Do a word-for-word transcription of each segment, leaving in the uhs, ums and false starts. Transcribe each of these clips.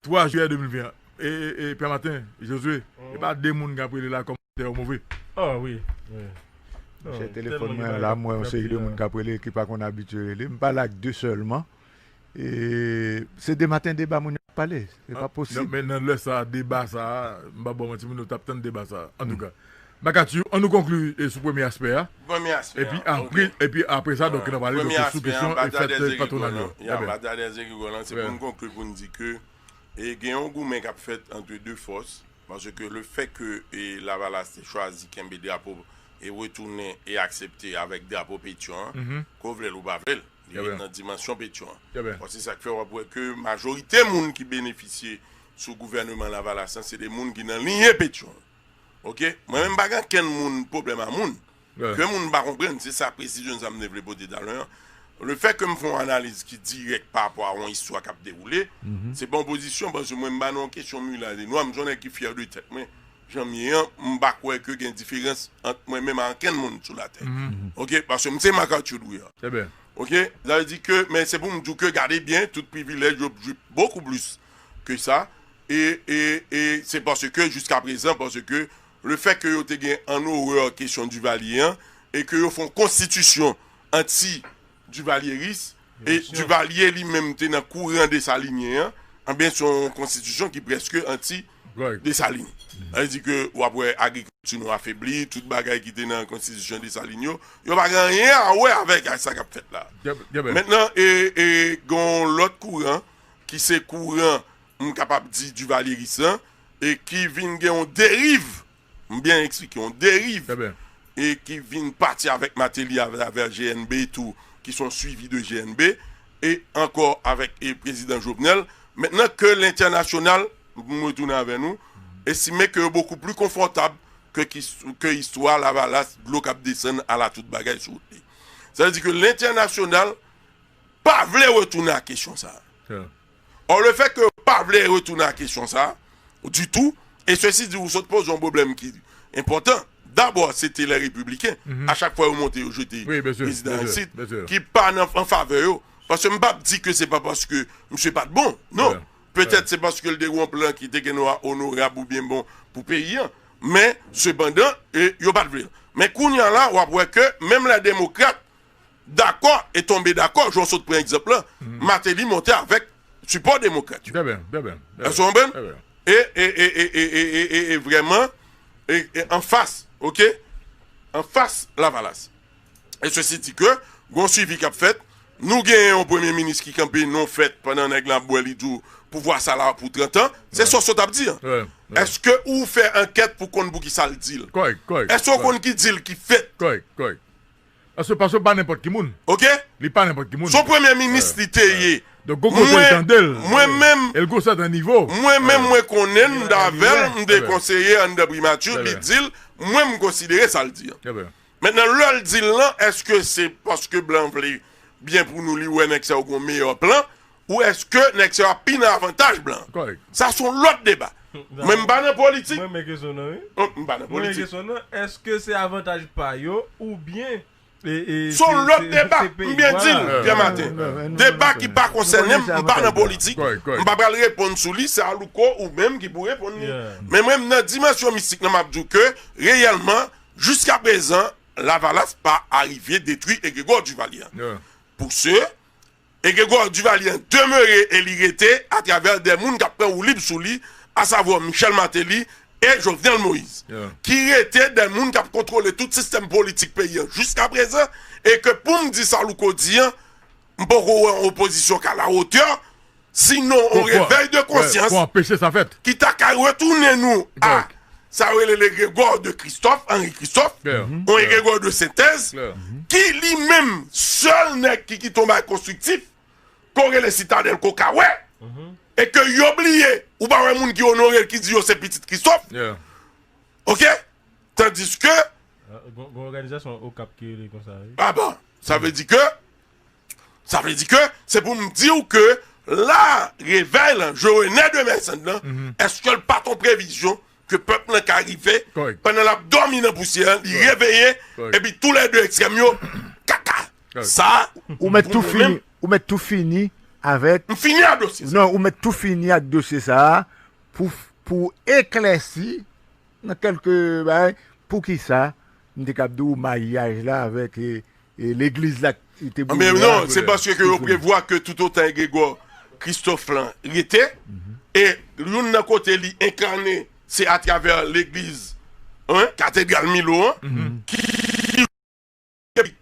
twa jiyè de mil ven an. E, e, e, Pè Maten, Josué, e pa de moun k ap rele la kòmantè yo move. Ah wi. Monchè, telefòn mwen an la, m wè yon seri de moun k ap rele ki pa konn abitye rele. M pale ak de sèlman. E se de maten deba moun yo ap pale. Se pa posib. Men nan lè sa, deba sa, m pa ba w manti, moun yo t ap tann deba sa. Antouka, Makati, ann nou konkli sou premye aspè a. Premye aspè a. Epi apre, epi apre sa, donk, n ap pale sou kesyon e fèt patwonal yo. Ya, batay dèz egregò lan, se pou n konkli pou n di ke e gen yon goumen k ap fèt ant de fòs, paske le fè ke e Lavalas te chwazi kenbe drapo e retounen e aksepte avèk drapo Petyon an, ke w vle l ou pa vle l, li ret nan dimansyon Petyon an. Bon, se sa k fè w ap wè ke majorite moun ki benefisye sou gouvèneman Lavalas lan, se de moun ki nan linye Petyon an. Oke? Mwen menm m pa gen ankenn moun pwoblèm a moun. Ke moun pa konprann, se sa presizyon sa m te vle pote talè an. Le fè ke m fè yon analiz ki dirèk pa rapò a yon istwa k ap dewoule, se pa yon pozisyon, paske mwen m pa nan yon kesyon mila de nwa, m se yon nèg ki fyè de tèt mwen. Jan m ye an, m pa kwè ke gen diferans ant mwen menm ak ankenn moun sou latè. Oke? Paske m se Marc Arthur Louis an. Oke? Sa vle di ke, men se pou m di w ke gade byen, tout privilèj yo jwi bokou plis ke sa. E, e, e se paske, jiska prezan, paske le fè ke yo te gen an orè kesyon Duvalier an, e ke yo fè yon konstitisyon anti-Duvalieris, e Duvalier li menm te nan kouran Desalinyen an, anben, se yon konstitisyon ki prèske anti-Desalin. Sa vle di ke w ap wè agrikilti nou afebli, tout bagay ki te nan konstitisyon Desalin yo, yo pa gen anyen a wè avèk sa k ap fèt la. Mentnan, e, e gen yon lòt kouran ki se kouran, m kapab di, divalyeris lan, e ki vin gen yon deriv, m byen eksplike, yon deriv, e ki vin pati avèk Martelly, avè, avè G N B tou, ki se yon swivi de G N B, e ankò avèk e prezidan Jovenel. Mentnan ke lentènasyonal, pou m retounen avè nou, estime ke yo bokou pli konfòtab ke, ki, ke istwa Lavalas, dlo k ap desann ala tout bagay sou wout li. Sa vle di ke lentènasyonal pa vle retounen a kesyon sa a. Or, le fè ke yo pa vle retounen a kesyon sa a, ditou, e sesi di, ou sot poze yon pwoblèm ki enpòtan. Dabò, se te lè repibliken. A chak fwa yo monte, yo jete prezidan isit, ki pa nan, an favè yo. Paske m p ap di ke se pa paske misye pa t bon. Non. Petèt se paske l te gen yon plan ki te gen dwa onorab oubyen bon pou peyi an. Men, sepandan, e, yo pa t vle l. Men kounye a la, w ap wè ke menm lè demokrat dakò e tonbe dakò, jan w sot pran egzanp lan, Martelly monte avèk sipò demokrat yo. Èske w konprann? E, e, e, e, e, e, e, e vrèman, e, e, anfas, oke? Anfas Lavalas. E sesi di ke, gon swivi k ap fèt, nou genyen yon premye minis ki kanpe non fèt pandan nèg la ap bwè li di w pouvwa sa la pou trant an, se sa w sot ap di an. Èske ou fè ankèt pou konn poukisa l di l? Èske w konn ki dil ki fèt? Paske, paske pa nenpòt ki moun. Oke? Li pa nenpòt ki moun. Se yon premye minis li te ye. Donk, gon kote l tande l. Mwen menm, e l gon sèten nivo. Mwen menm, mwen konnen m t avè l, m te konseye anndan primati, li di l, mwen m konsidere sa l di an. Mentnan, lè l di l lan, èske se paske blan vle byen pou nou, li wè nèg sa yo gon meyè plan, ou èske nèg sa yo ap pi nan avantaj blan? Sa se yon lòt deba. Mwen, m pa nan politik. Mwen, men kesyon nan, wi. M pa nan politik. Mwen, men kesyon nan, èske se avantaj pa yo, oubyen Se yon lòt deba, m byen di l, Pyè Maten. Deba ki pa konsène m, m pa nan politik. M pa pral reponn sou li, se Alouko ou menm ki pou reponn li. Men mwen, m nan dimansyon mistik lan, m ap di w ke, reyèlman, jiska prezan, Lavalas pa arive detwi egregwa Duvalier an. Pou se, egregwa Duvalier an demere e li rete atravè de moun k ap pran woulib sou li, asavwa Michel Martelly e Jovenel Moïse, ki rete de moun k ap kontwole tout sistèm politik peyi an jiska prezan, e ke pou m di sa Louko di an, m poko wè yon opozisyon k a la wotè, sinon yon revèy de konsyans ki ta ka retounen nou a sa yo rele le Grégoire de Christophe, Henri Christophe, yon egregwa de sentèz, ki li menm, sèl nèg ki kite yon bagay konstriktif, ke w rele Sitadèl Kokawè, e ke yo bliye, ou pa wè moun ki onore l, ki di yo se pitit Christophe. Oke? Tandiske. Gon òganizasyon Okap ki rele konsa, wi. A bon, sa vle di ke Sa vle di ke, se pou m di w ke la, revèy lan, Jovenel de Mersan nan, èske l pa t yon previzyon ke pèp lan ka rive pandan l ap dòmi nan pousyè an, li reveye, epi toulède ekstrèm yo, kaka. Sa, ou mèt tou fini, ou mèt tou fini avèk M fini ak dosye sa. Non, ou mèt tou fini ak dosye sa a pou, pou eklèsi nan kèlke bagay. Poukisa m te kab di w maryaj la avèk e, e legliz la ki te Anben non, se paske ke yo prevwa ke toutotan egregò Christophe lan rete, e youn nan kote li enkane se atravè legliz, en, katedral Milo an, ki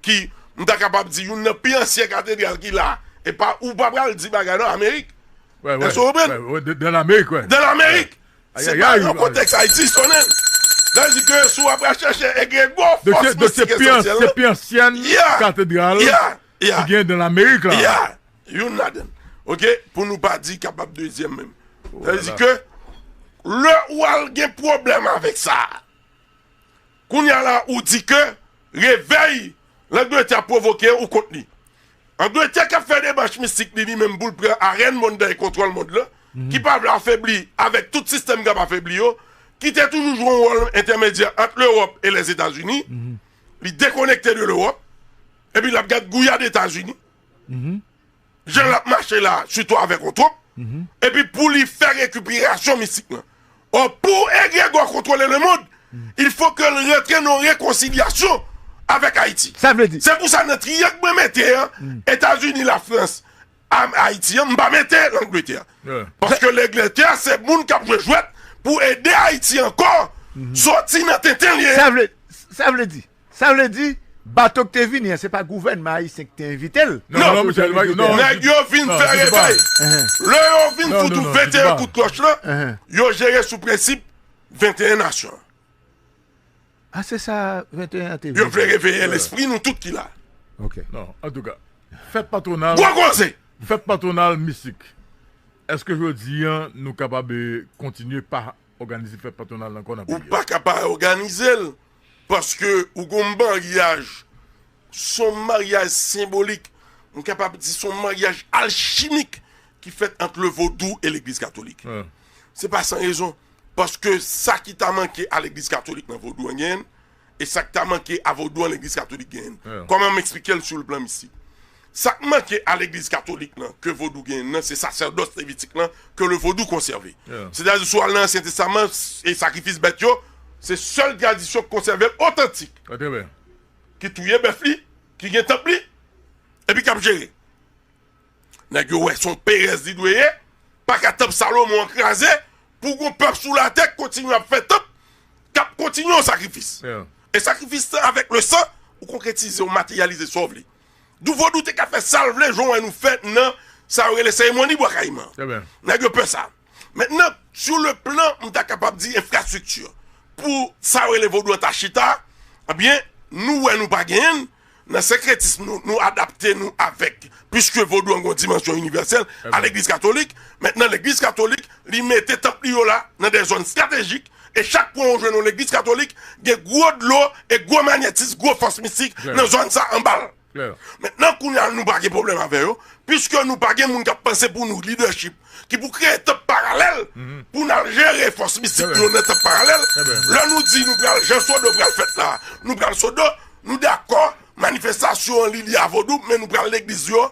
ki, m ta kapab di, youn nan pi ansyen katedral ki la. E pa, ou pa pral di bagay nan Amerik. Èske w konprann? Dan Amerik, wè. Dan Amerik. Se pa nan kontèks Ayiti, sonnen. Sa vle di ke si w ap chèche egregò fòs mistik esansyèl lan, se pi ansyen katedral ki gen dan Amerik la. Youn ladan. Oke? Pou nou pa di kapab dezyèm menm. Sa vle di ke lè ou al gen pwoblèm avèk sa, kounye a la ou di ke revèy Langletè ap pwovoke ou kont li. Angletè k ap fè demach mistik li, li menm pou l pran arèn mond lan e kontwòl mond lan, ki pa vle afebli avèk tout sistèm k ap afebli yo, ki te toujou jwe yon wòl entèmedyè ant Lewòp e Lèzetazini, li dekonekte de Lewòp, epi l ap gad gouyad Etazini. Jan l ap mache la, sitou avèk yon twonp, epi pou li fè rekiperasyon mistik lan. Or, pou egregò kontwole lemonn, il faut que l rantre nan rekonsilyasyon avèk Ayiti. Sa vle di. Se pou sa nan triyang mwen mete an, Etazini, Lafrans, Ayiti an, m pa mete Langletè. Paske Langletè se moun k ap jwe jwèt pou ede Ayiti ankò soti nan tenten li ye. Sa vle, sa vle di, Sa vle di, bato k te vini an, se pa gouvènman ayisyen ki te envite l. Non, non, non, nèg yo vin fè revèy. Lè yo vin fout ou venteyen kout klòch lan, yo jere sou prensip venteyen nasyon. A, se sa venteyen an te vle di. Yo vle reveye lespri nou tout ki la. Ok. Non, antouka, fèt patwonal. Gwo koze! Fèt patwonal mistik. Èske jodi an, nou kapab kontinye pa òganize fèt patwonal ankò nan peyi a. Ou pa ka pa òganize l, paske ou gon maryaj, son maryaj senbolik, m kapab di son maryaj alchimik ki fèt ant le vodou e legliz katolik. Se pa san rezon, paske sa ki ta manke a legliz katolik nan vodou an genyen l, e sa k ta manke a vodou an legliz katolik genyen l. Kòman m eksplike l sou le plan mistik? Sa k manke a legliz katolik lan ke vodou genyen nan, se sasèdòs levitik lan ke le vodou konsève. Sètadi si w al nan Ansyen Testaman, e sakrifis bèt yo, se sèl tradisyon k konsève l otantik. Ki touye bèf li, ki gen tanp li, epi k ap jere. Nèg yo wè se yon perèz li dwe ye, pa ka tanp Salomon an kraze, pou gon pèp sou latè k kontinye ap fè tanp, k ap kontinye yon sakrifis. E sakrifis lan avèk le san, ou konkretize, ou materyalize sa w vle. Dou vodou te ka fè sa l vle, jan w wè nou fè nan sa yo rele seremoni bwa kayiman. Nèg yo pè sa. Mentnan, sou le plan, m ta kapab di enfrastrikti, pou sa yo rele vodou an ta chita, ebyen, nou wè nou pa genyen l, nan senkretis nou, nou adapte nou avèk, piske vodou an gon dimansyon inivèsèl, a legliz katolik. Mentnan, legliz katolik, li mete tanp li yo la, nan de zòn estratejik, e chak pwen ou jwenn yon legliz katolik, gen gwo dlo e gwo magnetis, gwo fòs mistik nan zòn sa anba l. Mentnan, kounye a, nou pa gen pwoblèm avè yo, piske nou pa gen moun k ap panse pou nou, lidèchip, ki pou kreye tanp paralèl pou n al jere fòs mistik nou yo nan tanp paralèl. Lè nou di nou pral, jan Sodo pral fèt la, nou pral Sodo, nou dakò, manifestasyon an li li a vodou, men nou pral legliz yo,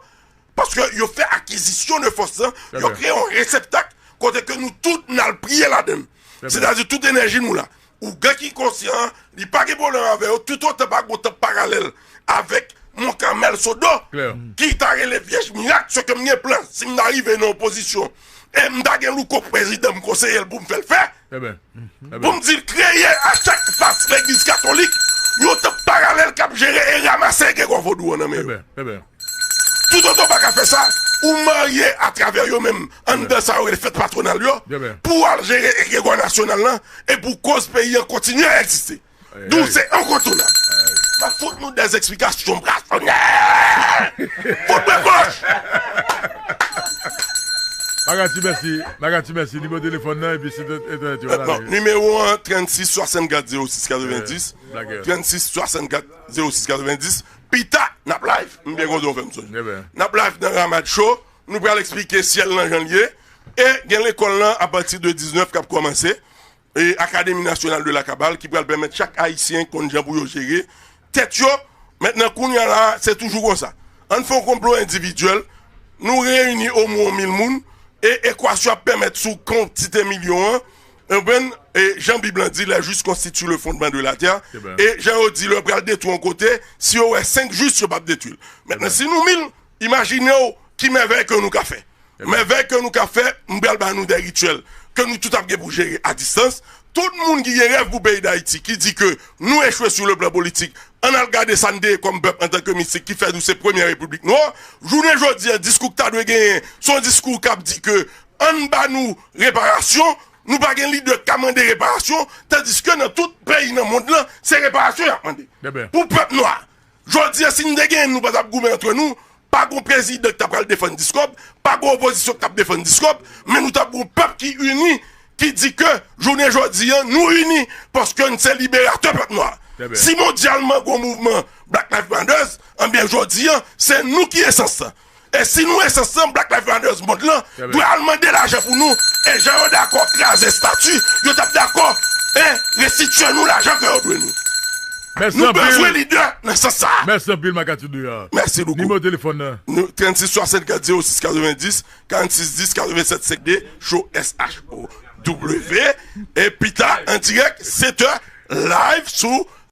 paske yo fè akizisyon de fòs lan, yo kreye yon reseptak kote ke nou tout n al priye ladan l. Sètadi tout enèji nou la. Ougan ki konsyan, li pa gen pwoblèm avè yo, toutotan pa gon tanp paralèl avèk Mont Carmel Sodo, ki ta rele Vyèj Mirak, se ke m gen plan, si m ta rive nan opozisyon, e m ta gen Louko prezidan m konseye l pou m fè l fè, pou m di l kreye a chak fas legliz katolik yon tanp paralèl k ap jere e ranmase egregwa vodou an nan men yo. Toutotan w pa ka fè sa, ou marye atravè yo menm anndan sa yo rele fèt patwonal yo, pou w al jere egregwa nasyonal lan, e pou koz peyi an kontinye egziste. Dou se enkontounab. M ap fout nou dèz eksplikasyon brasonè. Fout mwen klòch. Magati, mèsi. Magati, mèsi. Nimewo telefòn nan, epi sit entènèt yo. Nimewo an, trannsis swasannkat zewo sis katrevendis. Trannsis swasannkat zewo sis katrevendis. Pita, n ap live. M byen kontan w fè m sonje. N ap live nan Ramad Show. Nou pral eksplike syèl lan jan l ye. E gen lekòl lan apati de diznèf k ap kòmanse. E Akademi Nasyonal de la Kabal ki pral pèmèt chak Ayisyen konn jan pou yo jere tèt yo. Mentnan, kounye a la, se toujou konsa. Ann fè yon konplo endividyèl nou reyini omwen mil moun, e ekwasyon ap pèmèt sou kantite milyon an, konprann, e jan Bib lan di, les justes constituent le fondement de la terre, e jan yo di, lè yo pral detwi yon kote, si yo wè senk jis, yo p ap detwi l. Mentnan, si nou mil, imajine w ki mèvèy ke nou ka fè. Mèvèy ke nou ka fè, m pral ba nou de rityèl ke nou tout ap gen pou jere a distans. Tout moun ki gen rèv pou peyi Dayiti, ki di ke nou echwe sou le plan politik, ann al gade sa n te ye kòm pèp antanke mistik ki fè nou se premyè repiblik nwa. Jounen jodi a, diskou k ta dwe genyen, se yon diskou k ap di ke ann ba nou reparasyon, nou pa gen lidè k ka mande reparasyon, tandiske nan tout peyi nan mond lan, se reparasyon y ap mande. Pou pèp nwa, jodi a, si n te genyen, nou pa t ap goumen antre nou, pa gon prezidan k ta pral defann Discob, pa gon opozisyon k t ap defann Discob, men nou t ap gon pèp ki ini, ki di ke jounen jodi a, nou ini, paske n se liberatè pèp nwa. Si mondyalman gon mouvman Black Lives Matter, anbyen jodi a, se nou ki esans lan. E si nou esans lan, Black Lives Matter mond lan dwe al mande lajan pou nou. E jan yo dakò kraze estati, yo t ap dakò, en, restitye nou lajan ke yo dwe nou. Nou bezwen lidè nan sans sa a. Mèsi anpil, Makati Douyar. Mèsi bokou. Nimewo telefòn nan? Nou, trannsis swasannkat zewo sis katrevendis, karannsis dis katrevennsèt senk de, Show, S H O W. E pita, an dirèk, sèt è, live sou